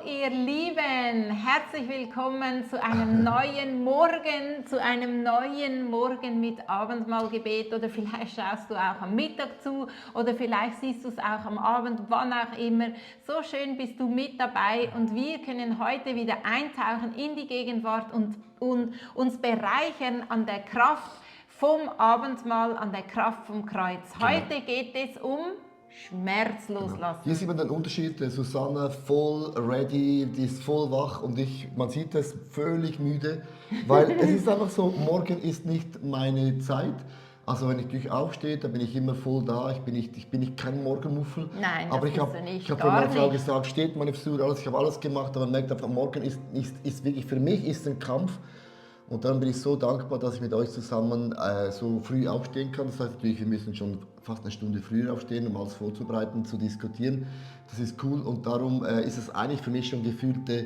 ihr Lieben, herzlich willkommen zu einem neuen Morgen mit Abendmahlgebet, oder vielleicht schaust du auch am Mittag zu oder vielleicht siehst du es auch am Abend, wann auch immer. So schön bist du mit dabei und wir können heute wieder eintauchen in die Gegenwart und uns bereichern an der Kraft vom Abendmahl, an der Kraft vom Kreuz. Heute geht es um Schmerz loslassen. Hier sieht man den Unterschied. Susanne voll ready, die ist voll wach und man sieht es, völlig müde. Weil es ist einfach so, morgen ist nicht meine Zeit. Also wenn ich natürlich aufstehe, dann bin ich immer voll da. Ich bin nicht kein Morgenmuffel. Nein, das aber ich bist du nicht, ich habe gar von meiner Frau nicht. gesagt, steht meine Frisur, alles, ich habe alles gemacht, aber man merkt einfach, morgen ist wirklich, für mich ist ein Kampf. Und dann bin ich so dankbar, dass ich mit euch zusammen so früh aufstehen kann. Das heißt natürlich, wir müssen schon fast eine Stunde früher aufstehen, um alles vorzubereiten, zu diskutieren. Das ist cool und darum ist es eigentlich für mich schon gefühlte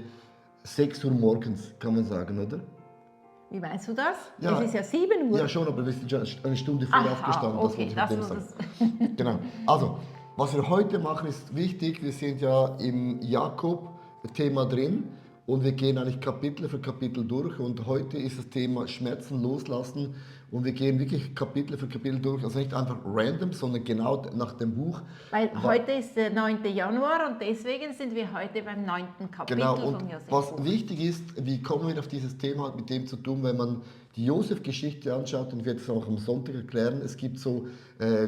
6 Uhr morgens, kann man sagen, oder? Wie meinst du das? Ja. Es ist ja 7 Uhr. Ja, schon, aber wir sind schon eine Stunde früher aufgestanden. Okay, das wollte ich mit dem sagen. Genau. Also, was wir heute machen, ist wichtig. Wir sind ja im Jakob-Thema drin. Und wir gehen eigentlich Kapitel für Kapitel durch. Und heute ist das Thema Schmerzen loslassen. Und wir gehen wirklich Kapitel für Kapitel durch. Also nicht einfach random, sondern genau nach dem Buch. Weil heute ist der 9. Januar und deswegen sind wir heute beim 9. Kapitel Genau, vom und Josef. was wichtig ist, wie kommen wir auf dieses Thema, hat mit dem zu tun, wenn man die Josef-Geschichte anschaut, und ich werde es auch am Sonntag erklären. Es gibt so,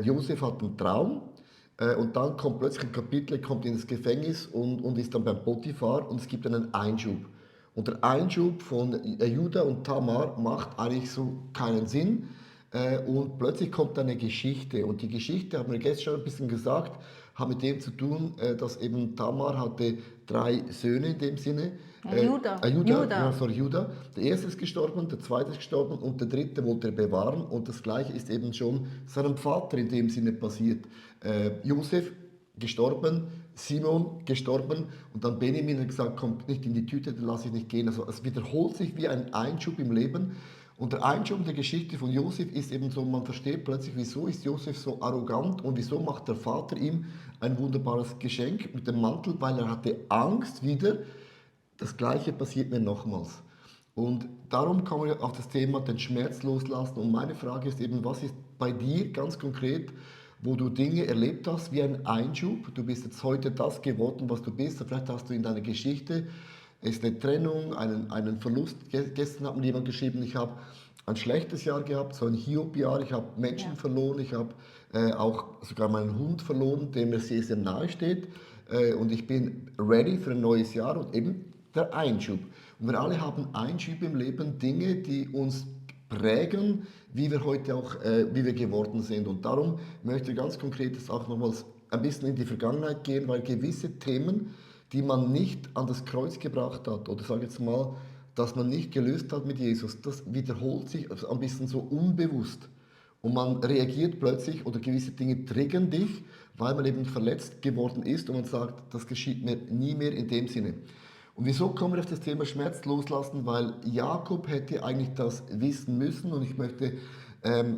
Josef hat einen Traum. Und dann kommt plötzlich ein Kapitel, kommt ins Gefängnis und ist dann beim Potiphar und es gibt einen Einschub. Und der Einschub von Judah und Tamar macht eigentlich so keinen Sinn. Und plötzlich kommt eine Geschichte. Und die Geschichte, haben wir gestern schon ein bisschen gesagt, hat mit dem zu tun, dass eben Tamar hatte 3 Söhne in dem Sinne. Judah. Judah. Der erste ist gestorben, der zweite ist gestorben und der dritte wollte er bewahren. Und das gleiche ist eben schon seinem Vater in dem Sinne passiert. Josef gestorben, Simon gestorben und dann Benjamin hat gesagt, kommt nicht in die Tüte, dann lasse ich nicht gehen. Also es wiederholt sich wie ein Einschub im Leben. Und der Einschub der Geschichte von Josef ist eben so, man versteht plötzlich, wieso ist Josef so arrogant und wieso macht der Vater ihm ein wunderbares Geschenk mit dem Mantel, weil er hatte Angst wieder, das Gleiche passiert mir nochmals. Und darum kommen wir auf das Thema den Schmerz loslassen. Und meine Frage ist eben, was ist bei dir ganz konkret, wo du Dinge erlebt hast wie ein Einschub? Du bist jetzt heute das geworden, was du bist. Vielleicht hast du in deiner Geschichte ist eine Trennung, einen Verlust. Gestern hat mir jemand geschrieben, ich habe ein schlechtes Jahr gehabt, so ein Hiob-Jahr. Ich habe Menschen verloren, ich habe auch sogar meinen Hund verloren, dem mir sehr, sehr nahe steht. Und ich bin ready für ein neues Jahr und eben der Einschub. Und wir alle haben Einschübe im Leben, Dinge, die uns prägen, wie wir heute auch, wie wir geworden sind. Und darum möchte ich ganz konkret jetzt auch nochmals ein bisschen in die Vergangenheit gehen, weil gewisse Themen, die man nicht an das Kreuz gebracht hat, oder sage jetzt mal, dass man nicht gelöst hat mit Jesus, das wiederholt sich also ein bisschen so unbewusst. Und man reagiert plötzlich oder gewisse Dinge triggern dich, weil man eben verletzt geworden ist und man sagt, das geschieht mir nie mehr in dem Sinne. Und wieso kommen wir auf das Thema Schmerz loslassen? Weil Jakob hätte eigentlich das wissen müssen und ich möchte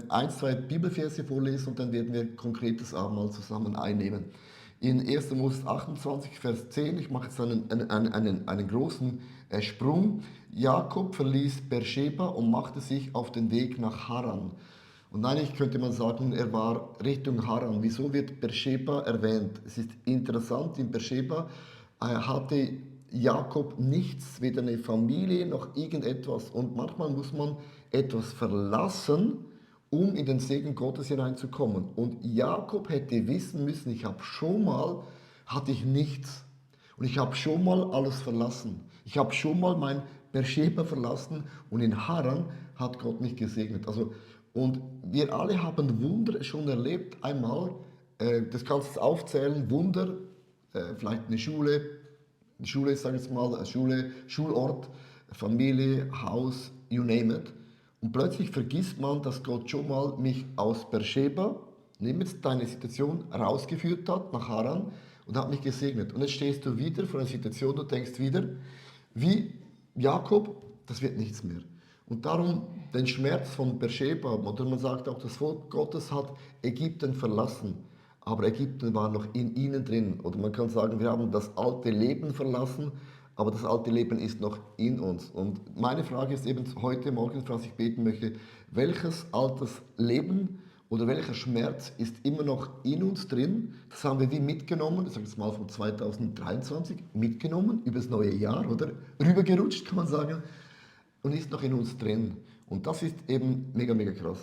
1, 2 Bibelverse vorlesen und dann werden wir konkretes Abendmahl zusammen einnehmen. In 1. Mose 28, Vers 10, ich mache jetzt einen großen Sprung. Jakob verließ Beersheba und machte sich auf den Weg nach Haran. Und eigentlich könnte man sagen, er war Richtung Haran. Wieso wird Beersheba erwähnt? Es ist interessant, in Beersheba hatte Jakob nichts, weder eine Familie noch irgendetwas. Und manchmal muss man etwas verlassen, um in den Segen Gottes hineinzukommen. Und Jakob hätte wissen müssen, hatte ich nichts. Und ich habe schon mal alles verlassen. Ich habe schon mal mein Beersheba verlassen und in Haran hat Gott mich gesegnet. Also, und wir alle haben Wunder schon erlebt. Einmal, das kannst du aufzählen, Wunder, vielleicht eine Schule, sage ich jetzt mal, Schule, Schulort, Familie, Haus, you name it. Und plötzlich vergisst man, dass Gott schon mal mich aus Beersheba, nimm jetzt deine Situation, rausgeführt hat nach Haran und hat mich gesegnet. Und jetzt stehst du wieder vor einer Situation, du denkst wieder, wie Jakob, das wird nichts mehr. Und darum den Schmerz von Beersheba, oder man sagt auch, das Volk Gottes hat Ägypten verlassen. Aber Ägypten war noch in ihnen drin. Oder man kann sagen, wir haben das alte Leben verlassen, aber das alte Leben ist noch in uns. Und meine Frage ist eben heute Morgen, für was ich beten möchte, welches altes Leben oder welcher Schmerz ist immer noch in uns drin? Das haben wir wie mitgenommen, ich sage jetzt mal von 2023, mitgenommen, übers neue Jahr, oder? Rübergerutscht, kann man sagen, und ist noch in uns drin. Und das ist eben mega, mega krass.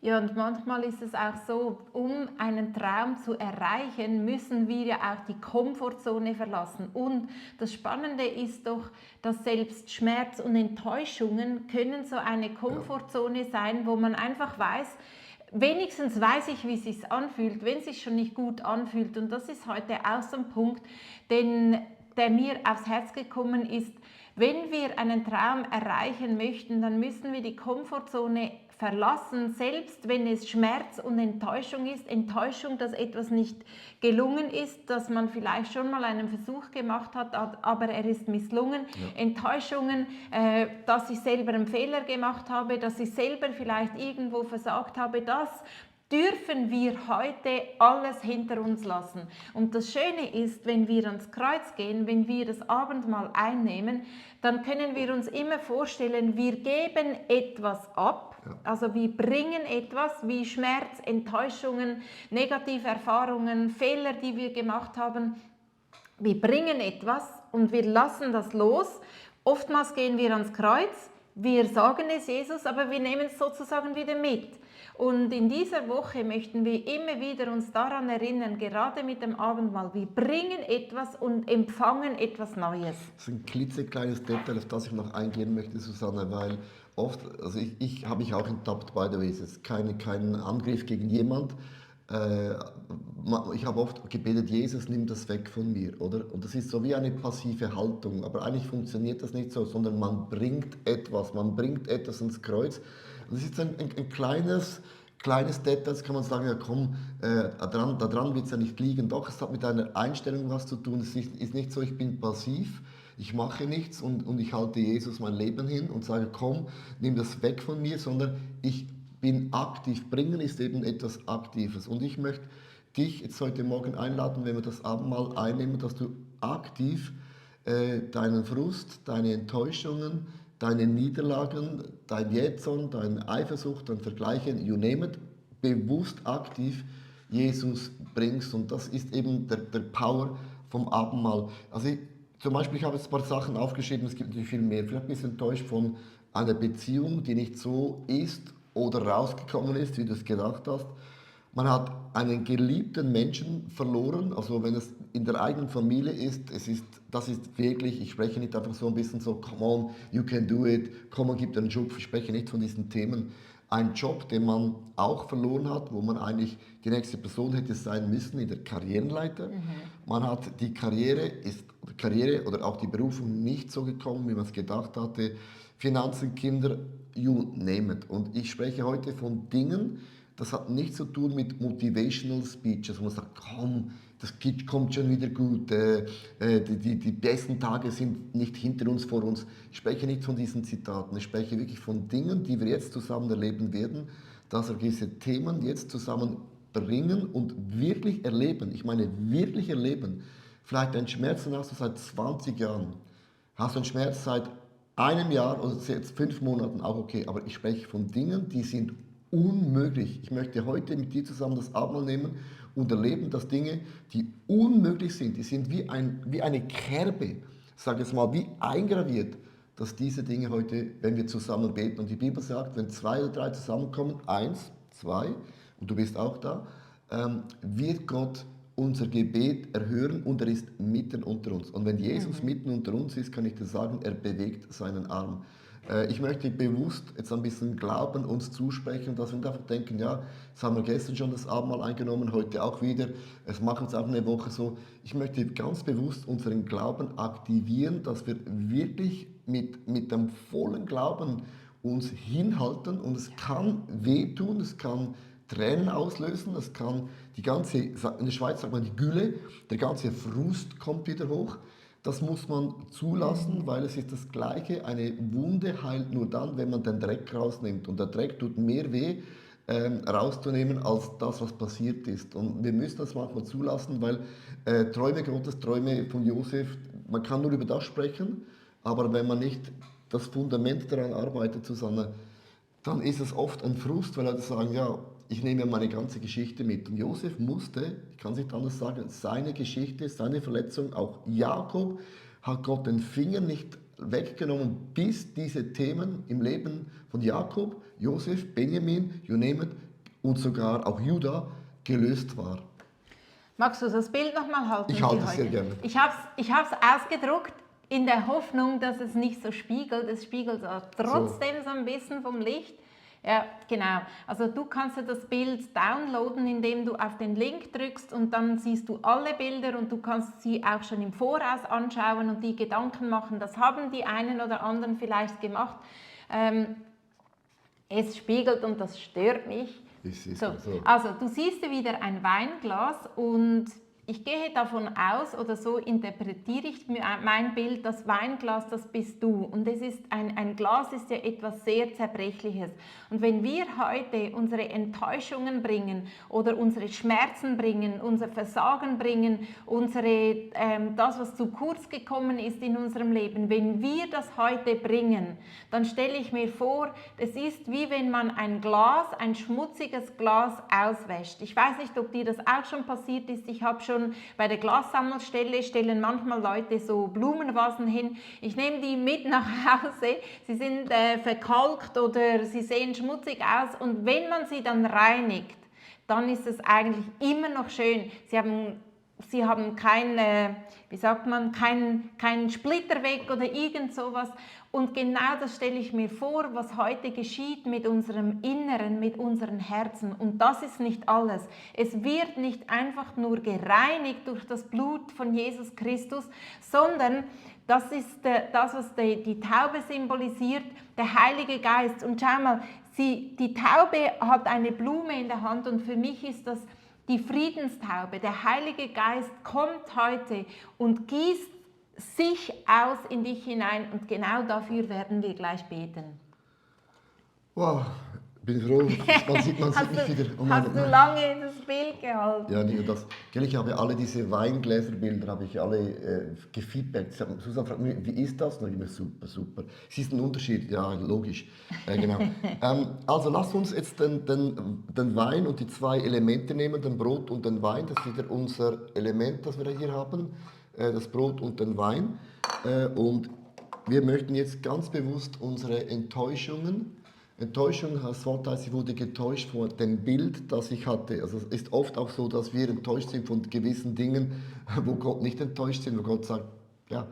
Ja, und manchmal ist es auch so, um einen Traum zu erreichen, müssen wir ja auch die Komfortzone verlassen. Und das Spannende ist doch, dass selbst Schmerz und Enttäuschungen können so eine Komfortzone sein, wo man einfach weiß, wenigstens weiß ich, wie es sich anfühlt, wenn es sich schon nicht gut anfühlt. Und das ist heute auch so ein Punkt, der mir aufs Herz gekommen ist. Wenn wir einen Traum erreichen möchten, dann müssen wir die Komfortzone verlassen, selbst wenn es Schmerz und Enttäuschung ist. Enttäuschung, dass etwas nicht gelungen ist, dass man vielleicht schon mal einen Versuch gemacht hat, aber er ist misslungen. Ja. Enttäuschungen, dass ich selber einen Fehler gemacht habe, dass ich selber vielleicht irgendwo versagt habe, das dürfen wir heute alles hinter uns lassen. Und das Schöne ist, wenn wir ans Kreuz gehen, wenn wir das Abendmahl einnehmen, dann können wir uns immer vorstellen, wir geben etwas ab, also wir bringen etwas wie Schmerz, Enttäuschungen, negative Erfahrungen, Fehler, die wir gemacht haben. Wir bringen etwas und wir lassen das los. Oftmals gehen wir ans Kreuz, wir sagen es Jesus, aber wir nehmen es sozusagen wieder mit. Und in dieser Woche möchten wir immer wieder uns daran erinnern, gerade mit dem Abendmahl, wir bringen etwas und empfangen etwas Neues. Das ist ein klitzekleines Detail, auf das ich noch eingehen möchte, Susanne, weil oft, also ich habe mich auch enttappt, by the way, es ist kein Angriff gegen jemand. Ich habe oft gebetet, Jesus, nimm das weg von mir, oder? Und das ist so wie eine passive Haltung, aber eigentlich funktioniert das nicht so, sondern man bringt etwas ins Kreuz. Das ist ein kleines Detail, das kann man sagen, ja komm, daran wird es ja nicht liegen. Doch, es hat mit einer Einstellung was zu tun. Es ist nicht so, ich bin passiv, ich mache nichts und ich halte Jesus mein Leben hin und sage, komm, nimm das weg von mir, sondern ich bin aktiv. Bringen ist eben etwas Aktives. Und ich möchte dich jetzt heute Morgen einladen, wenn wir das Abendmahl einnehmen, dass du aktiv deinen Frust, deine Enttäuschungen, deine Niederlagen, dein Jähzorn, deine Eifersucht, dein Vergleichen, you name it, bewusst aktiv Jesus bringst. Und das ist eben der Power vom Abendmahl. Also zum Beispiel, ich habe jetzt ein paar Sachen aufgeschrieben, es gibt natürlich viel mehr. Vielleicht bist du enttäuscht von einer Beziehung, die nicht so ist oder rausgekommen ist, wie du es gedacht hast. Man hat einen geliebten Menschen verloren, also wenn es in der eigenen Familie ist, das ist wirklich, ich spreche nicht einfach so ein bisschen so, come on, you can do it, komm, man gibt einen Job, ich spreche nicht von diesen Themen. Ein Job, den man auch verloren hat, wo man eigentlich die nächste Person hätte sein müssen in der Karrierenleiter. Man hat die Karriere oder auch die Berufung nicht so gekommen, wie man es gedacht hatte. Finanzen, Kinder, you name it. Und ich spreche heute von Dingen, das hat nichts zu tun mit Motivational Speeches, wo man sagt, komm, kommt schon wieder gut, die besten Tage sind nicht hinter uns, vor uns. Ich spreche nicht von diesen Zitaten, ich spreche wirklich von Dingen, die wir jetzt zusammen erleben werden, dass wir diese Themen jetzt zusammen bringen und wirklich erleben. Ich meine, wirklich erleben. Vielleicht einen Schmerz hast du seit 20 Jahren, hast du einen Schmerz seit einem Jahr oder jetzt 5 Monaten, auch okay, aber ich spreche von Dingen, die sind unmöglich. Ich möchte heute mit dir zusammen das Abendmahl nehmen und erleben, dass Dinge, die unmöglich sind, die sind wie eine Kerbe, sage jetzt mal, wie eingraviert, dass diese Dinge heute, wenn wir zusammen beten, und die Bibel sagt, wenn 2 oder 3 zusammenkommen, 1, 2, und du bist auch da, wird Gott unser Gebet erhören und er ist mitten unter uns. Und wenn Jesus mitten unter uns ist, kann ich dir sagen, er bewegt seinen Arm. Ich möchte bewusst jetzt ein bisschen Glauben uns zusprechen, dass wir einfach denken, ja, jetzt haben wir gestern schon das Abendmahl eingenommen, heute auch wieder, es machen es auch eine Woche so. Ich möchte ganz bewusst unseren Glauben aktivieren, dass wir wirklich mit dem vollen Glauben uns hinhalten und es kann wehtun, es kann Tränen auslösen, es kann die ganze, in der Schweiz sagt man die Gülle, der ganze Frust kommt wieder hoch. Das muss man zulassen, weil es ist das Gleiche. Eine Wunde heilt nur dann, wenn man den Dreck rausnimmt. Und der Dreck tut mehr weh, rauszunehmen, als das, was passiert ist. Und wir müssen das manchmal zulassen, weil Träume Gottes, Träume von Josef, man kann nur über das sprechen, aber wenn man nicht das Fundament daran arbeitet, Susanne, dann ist es oft ein Frust, weil Leute sagen, ja, ich nehme ja meine ganze Geschichte mit. Und Josef musste, ich kann es nicht anders sagen, seine Geschichte, seine Verletzung, auch Jakob hat Gott den Finger nicht weggenommen, bis diese Themen im Leben von Jakob, Josef, Benjamin, you name it, und sogar auch Judah gelöst war. Magst du das Bild nochmal halten? Ich halte es sehr gerne. Ich hab's ausgedruckt in der Hoffnung, dass es nicht so spiegelt. Es spiegelt trotzdem so ein bisschen vom Licht. Ja, genau. Also du kannst ja das Bild downloaden, indem du auf den Link drückst und dann siehst du alle Bilder und du kannst sie auch schon im Voraus anschauen und die Gedanken machen. Das haben die einen oder anderen vielleicht gemacht. Es spiegelt und das stört mich. So. Also du siehst wieder ein Weinglas und ich gehe davon aus, oder so interpretiere ich mein Bild, das Weinglas, das bist du. Und es ist ein Glas ist ja etwas sehr Zerbrechliches. Und wenn wir heute unsere Enttäuschungen bringen oder unsere Schmerzen bringen, unser Versagen bringen, das, was zu kurz gekommen ist in unserem Leben, wenn wir das heute bringen, dann stelle ich mir vor, es ist wie wenn man ein schmutziges Glas auswäscht. Ich weiß nicht, ob dir das auch schon passiert ist. Ich habe schon bei der Glassammelstelle stellen manchmal Leute so Blumenvasen hin. Ich nehme die mit nach Hause. Sie sind verkalkt oder sie sehen schmutzig aus. Und wenn man sie dann reinigt, dann ist es eigentlich immer noch schön. Sie haben keinen Splitter weg oder irgend sowas. Und genau das stelle ich mir vor, was heute geschieht mit unserem Inneren, mit unseren Herzen. Und das ist nicht alles. Es wird nicht einfach nur gereinigt durch das Blut von Jesus Christus, sondern das ist das, was die Taube symbolisiert, der Heilige Geist. Und schau mal, die Taube hat eine Blume in der Hand und für mich ist das die Friedenstaube. Der Heilige Geist kommt heute und gießt sich aus in dich hinein und genau dafür werden wir gleich beten. Wow, bin froh, man sieht mich wieder. Oh hast du lange das Bild gehalten? Ja, nicht nur das. Ich habe alle diese Weingläserbilder habe ich alle gefeedbackt. Susanne fragt mich, wie ist das? Und ich mir, super, super. Es ist ein Unterschied, ja, logisch. Genau. Also lass uns jetzt den Wein und die zwei Elemente nehmen, den Brot und den Wein. Das ist wieder unser Element, das wir hier haben. Das Brot und den Wein. Und wir möchten jetzt ganz bewusst unsere Enttäuschung, das Wort heißt, ich wurde getäuscht von dem Bild, das ich hatte. Also es ist oft auch so, dass wir enttäuscht sind von gewissen Dingen, wo Gott nicht enttäuscht sind, wo Gott sagt, ja,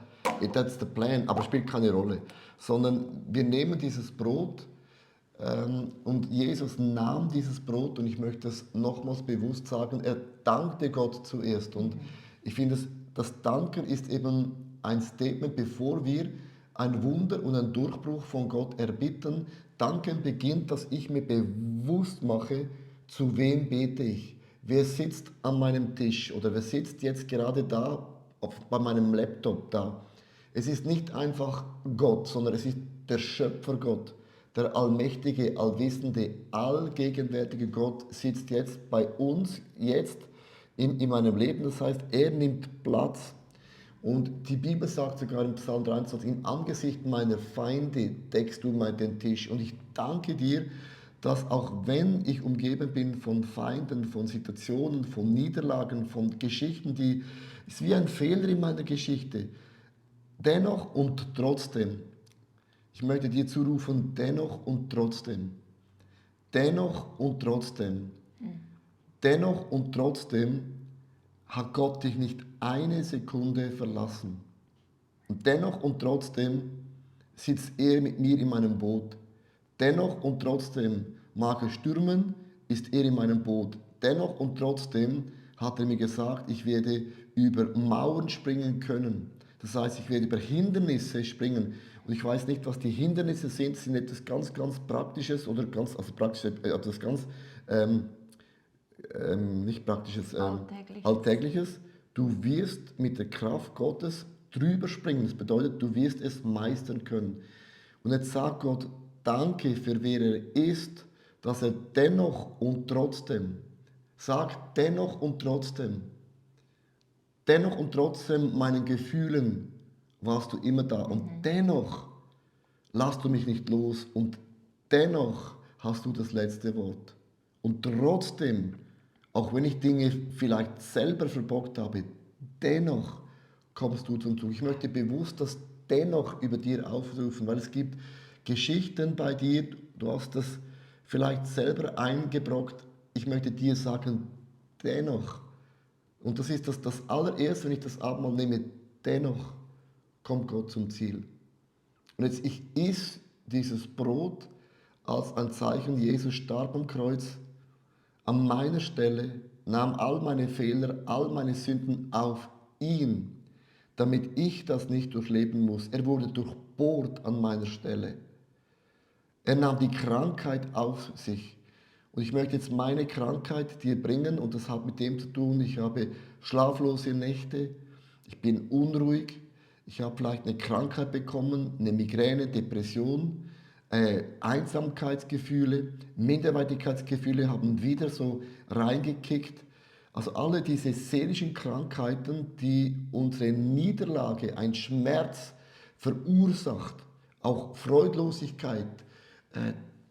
that's the plan, aber spielt keine Rolle. Sondern wir nehmen dieses Brot und Jesus nahm dieses Brot und ich möchte das nochmals bewusst sagen, er dankte Gott zuerst. Und ich finde, das Danken ist eben ein Statement, bevor wir ein Wunder und einen Durchbruch von Gott erbitten. Danken beginnt, dass ich mir bewusst mache, zu wem bete ich. Wer sitzt an meinem Tisch oder wer sitzt jetzt gerade da bei meinem Laptop da. Es ist nicht einfach Gott, sondern es ist der Schöpfer Gott. Der allmächtige, allwissende, allgegenwärtige Gott sitzt jetzt bei uns, jetzt in meinem Leben. Das heißt, er nimmt Platz. Und die Bibel sagt sogar im Psalm 23, im Angesicht meiner Feinde deckst du mir den Tisch. Und ich danke dir, dass auch wenn ich umgeben bin von Feinden, von Situationen, von Niederlagen, von Geschichten, die ist wie ein Fehler in meiner Geschichte, dennoch und trotzdem, ich möchte dir zurufen, dennoch und trotzdem, dennoch und trotzdem, dennoch und trotzdem hat Gott dich nicht eine Sekunde verlassen. Und dennoch und trotzdem sitzt er mit mir in meinem Boot. Dennoch und trotzdem mag es stürmen, ist er in meinem Boot. Dennoch und trotzdem hat er mir gesagt, ich werde über Mauern springen können. Das heißt, ich werde über Hindernisse springen. Und ich weiß nicht, was die Hindernisse sind etwas ganz, ganz Praktisches oder ganz, also praktisch, etwas ganz nicht Praktisches, Alltägliches. Du wirst mit der Kraft Gottes drüber springen. Das bedeutet, du wirst es meistern können. Und jetzt sagt Gott, danke für wer er ist, dass er dennoch und trotzdem, sagt dennoch und trotzdem meinen Gefühlen warst du immer da und dennoch lass du mich nicht los und dennoch hast du das letzte Wort. Und trotzdem, auch wenn ich Dinge vielleicht selber verbockt habe, dennoch kommst du zum Zug. Ich möchte bewusst das dennoch über dir aufrufen, weil es gibt Geschichten bei dir, du hast das vielleicht selber eingebrockt. Ich möchte dir sagen, dennoch, und das ist das allererste, wenn ich das Abendmahl nehme, dennoch kommt Gott zum Ziel. Und jetzt, ich iss dieses Brot als ein Zeichen, Jesus starb am Kreuz, an meiner Stelle, nahm all meine Fehler, all meine Sünden auf ihn, damit ich das nicht durchleben muss. Er wurde durchbohrt an meiner Stelle. Er nahm die Krankheit auf sich. Und ich möchte jetzt meine Krankheit dir bringen, und das hat mit dem zu tun, ich habe schlaflose Nächte, ich bin unruhig, ich habe vielleicht eine Krankheit bekommen, eine Migräne, Depression, Einsamkeitsgefühle, Minderwertigkeitsgefühle haben wieder so reingekickt. Also alle diese seelischen Krankheiten, die unsere Niederlage, ein Schmerz verursacht, auch Freudlosigkeit,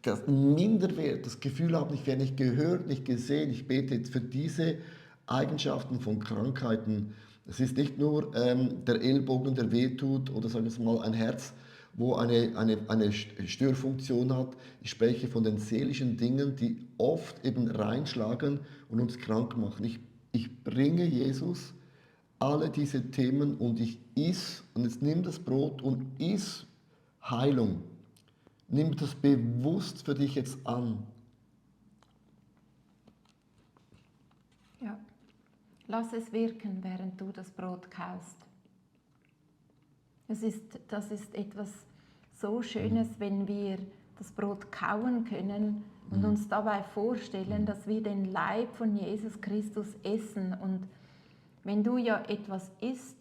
das Minderwert, das Gefühl haben, ich werde nicht gehört, nicht gesehen. Ich bete jetzt für diese Eigenschaften von Krankheiten. Es ist nicht nur der Ellbogen, der wehtut, oder sagen wir mal ein Herz, wo eine Störfunktion hat. Ich spreche von den seelischen Dingen, die oft eben reinschlagen und uns krank machen. Ich bringe Jesus alle diese Themen und ich iss, und jetzt nimm das Brot und iss Heilung. Nimm das bewusst für dich jetzt an. Ja. Lass es wirken, während du das Brot kaust. Das ist etwas so Schönes, wenn wir das Brot kauen können und uns dabei vorstellen, dass wir den Leib von Jesus Christus essen. Und wenn du ja etwas isst,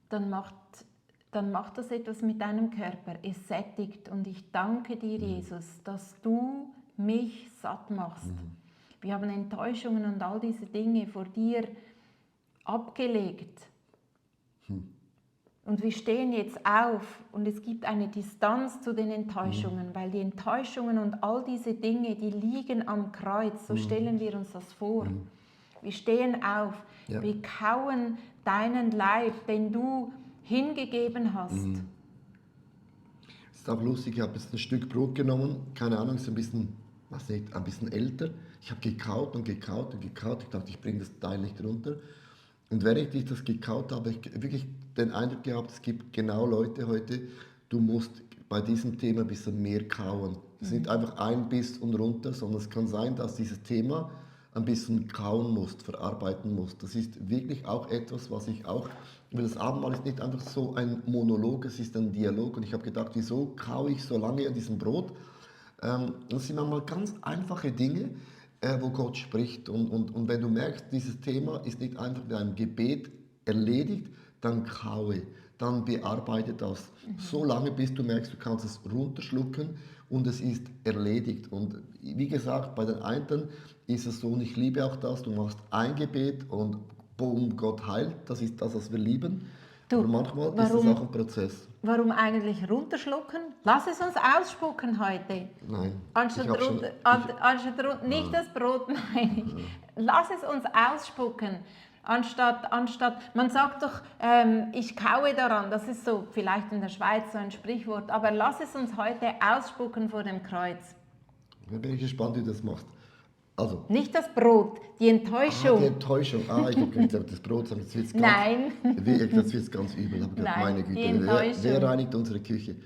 dann macht das etwas mit deinem Körper. Es sättigt. Und ich danke dir, Jesus, dass du mich satt machst. Wir haben Enttäuschungen und all diese Dinge vor dir abgelegt. Und wir stehen jetzt auf und es gibt eine Distanz zu den Enttäuschungen, weil die Enttäuschungen und all diese Dinge, die liegen am Kreuz. So stellen wir uns das vor. Wir stehen auf, Ja. wir kauen deinen Leib, den du hingegeben hast. Es ist auch lustig, ich habe jetzt ein Stück Brot genommen, keine Ahnung, ist ein bisschen, was nicht, ein bisschen älter. Ich habe gekaut und gekaut und gekaut. Ich dachte, ich bringe das Teil nicht runter. Und während ich das gekaut habe, habe ich wirklich den Eindruck gehabt, es gibt genau Leute heute, du musst bei diesem Thema ein bisschen mehr kauen. Es ist nicht einfach ein Biss und runter, sondern es kann sein, dass dieses Thema ein bisschen kauen musst, verarbeiten musst. Das ist wirklich auch etwas, was ich auch, weil das Abendmahl ist nicht einfach so ein Monolog, es ist ein Dialog. Und ich habe gedacht, wieso kaue ich so lange an diesem Brot? Das sind manchmal ganz einfache Dinge, wo Gott spricht. Und wenn du merkst, dieses Thema ist nicht einfach mit einem Gebet erledigt, dann kaue, dann bearbeite das. So lange, bis du merkst, du kannst es runterschlucken und es ist erledigt. Und wie gesagt, bei den einen ist es so, und ich liebe auch das, du machst ein Gebet und boom, Gott heilt. Das ist das, was wir lieben. Du, Aber manchmal ist es auch ein Prozess. Warum eigentlich runterschlucken? Lass es uns ausspucken heute. Nein. Anstatt ich hab schon- nicht das Brot, meine ich. Lass es uns ausspucken. Anstatt, man sagt doch, ich kaue daran, das ist so vielleicht in der Schweiz so ein Sprichwort, aber lass es uns heute ausspucken vor dem Kreuz. Da bin ich gespannt, wie du das machst. Also, Nicht das Brot, die Enttäuschung. die Enttäuschung. Ich habe gedacht, das Brot, das wird ganz, Nein. Das wird ganz übel. Ich habe gedacht, Nein, meine die Güte, Enttäuschung. wer reinigt unsere Küche?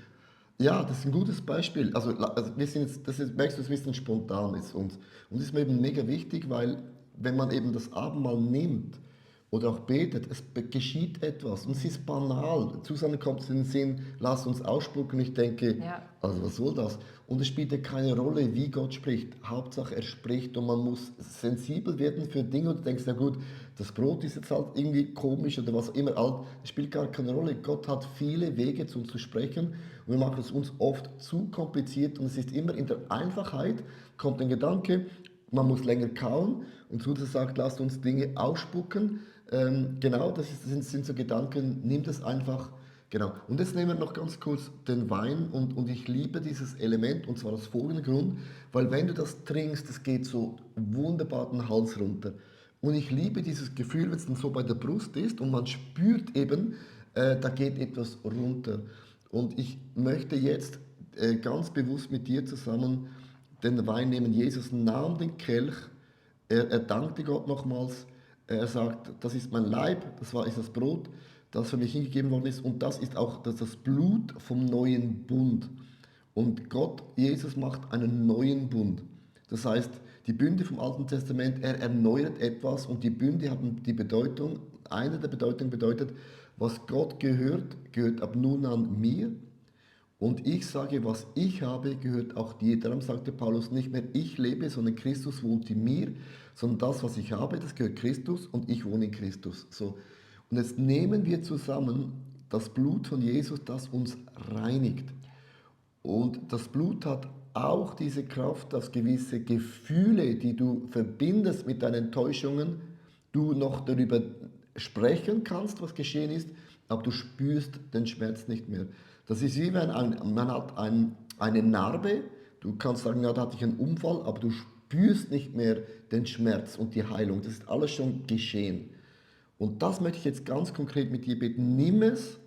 Ja, das ist ein gutes Beispiel. Also wir sind jetzt, merkst du, das ist ein bisschen spontan ist uns. Und das ist mir eben mega wichtig, weil wenn man eben das Abendmahl nimmt oder auch betet, es geschieht etwas und es ist banal. Susanne kommt in den Sinn, lass uns ausspucken. Ich denke, Ja. also was soll das? Und es spielt ja keine Rolle, wie Gott spricht. Hauptsache er spricht und man muss sensibel werden für Dinge und du denkst, na gut, das Brot ist jetzt halt irgendwie komisch oder was auch immer. Das spielt gar keine Rolle. Gott hat viele Wege zu uns zu sprechen und wir machen es uns oft zu kompliziert und es ist immer in der Einfachheit, kommt ein Gedanke, man muss länger kauen und Susanne sagt, lasst uns Dinge ausspucken. Genau, das sind so Gedanken, nimm das einfach Genau. Und jetzt nehmen wir noch ganz kurz den Wein und ich liebe dieses Element und zwar aus folgendem Grund, weil wenn du das trinkst, das geht so wunderbar den Hals runter. Und ich liebe dieses Gefühl, wenn es dann so bei der Brust ist und man spürt eben, da geht etwas runter. Und ich möchte jetzt ganz bewusst mit dir zusammen den Wein nehmen. Jesus nahm den Kelch, er dankte Gott nochmals, er sagt, das ist mein Leib, ist das Brot, das für mich hingegeben worden ist und das ist auch das Blut vom neuen Bund. Und Gott, Jesus macht einen neuen Bund. Das heißt, die Bünde vom Alten Testament, er erneuert etwas und die Bünde haben die Bedeutung, eine der Bedeutungen bedeutet, was Gott gehört, gehört ab nun an mir. Und ich sage, was ich habe, gehört auch dir. Darum sagte Paulus nicht mehr, ich lebe, sondern Christus wohnt in mir, sondern das, was ich habe, das gehört Christus und ich wohne in Christus. So. Und jetzt nehmen wir zusammen das Blut von Jesus, das uns reinigt. Und das Blut hat auch diese Kraft, dass gewisse Gefühle, die du verbindest mit deinen Enttäuschungen, du noch darüber sprechen kannst, was geschehen ist, aber du spürst den Schmerz nicht mehr. Das ist wie wenn man hat eine Narbe, du kannst sagen, ja, da hatte ich einen Unfall, aber du spürst nicht mehr den Schmerz und die Heilung. Das ist alles schon geschehen. Und das möchte ich jetzt ganz konkret mit dir beten. Nimm es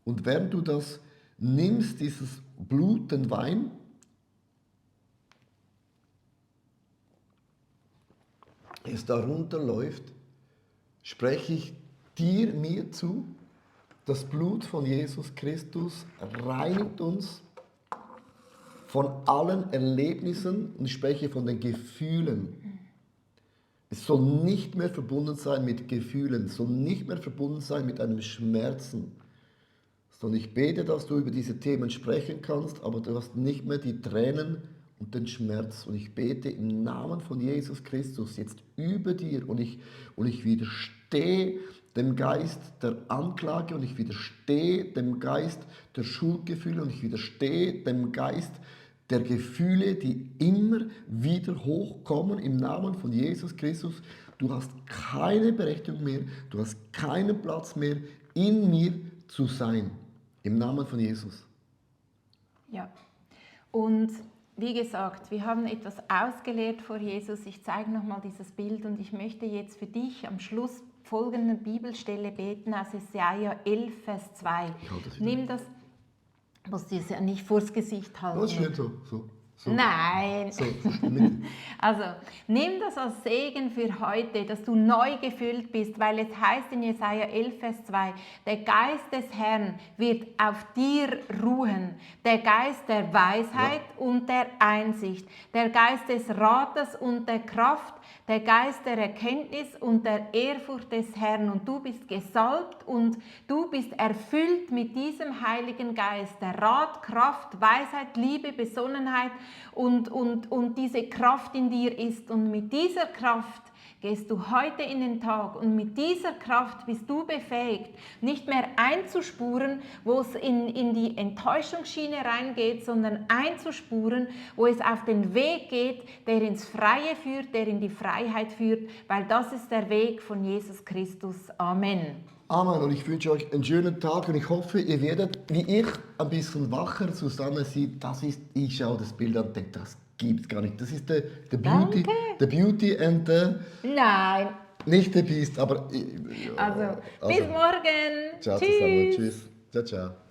und während du das nimmst, dieses Blut, den Wein, es darunter läuft, spreche ich dir, mir zu, das Blut von Jesus Christus reinigt uns von allen Erlebnissen und ich spreche von den Gefühlen. Es soll nicht mehr verbunden sein mit Gefühlen, es soll nicht mehr verbunden sein mit einem Schmerzen. Sondern ich bete, dass du über diese Themen sprechen kannst, aber du hast nicht mehr die Tränen und den Schmerz. Und ich bete im Namen von Jesus Christus jetzt über dir und ich widerstehe dem Geist der Anklage und ich widerstehe dem Geist der Schuldgefühle und ich widerstehe dem Geist der Gefühle, die immer wieder hochkommen im Namen von Jesus Christus. Du hast keine Berechtigung mehr, du hast keinen Platz mehr, in mir zu sein. Im Namen von Jesus. Ja, und wie gesagt, wir haben etwas ausgelehrt vor Jesus. Ich zeige nochmal dieses Bild und ich möchte jetzt für dich am Schluss folgende Bibelstelle beten aus Jesaja 11, Vers 2. Nimm das, musst du es ja nicht vors Gesicht halten. Das ist schön so. Nein. So. Also, nimm das als Segen für heute, dass du neu gefüllt bist, weil es heißt in Jesaja 11, Vers 2, der Geist des Herrn wird auf dir ruhen, der Geist der Weisheit und der Einsicht, der Geist des Rates und der Kraft, der Geist der Erkenntnis und der Ehrfurcht des Herrn. Und du bist gesalbt und du bist erfüllt mit diesem Heiligen Geist, der Rat, Kraft, Weisheit, Liebe, Besonnenheit und diese Kraft in dir ist. Und mit dieser Kraft gehst du heute in den Tag und mit dieser Kraft bist du befähigt, nicht mehr einzuspuren, wo es in die Enttäuschungsschiene reingeht, sondern einzuspuren, wo es auf den Weg geht, der ins Freie führt, der in die Freiheit führt, weil das ist der Weg von Jesus Christus. Amen. Amen und ich wünsche euch einen schönen Tag und ich hoffe, ihr werdet, wie ich, ein bisschen wacher zusammen sieht. Ich schaue das Bild an und denke, das gibt's gar nicht. Das ist der Beauty, Danke. the Beauty and the... Nein. Nicht der Beast, aber... Also, bis morgen. Ciao Tschüss. zusammen, tschüss. Ciao, ciao.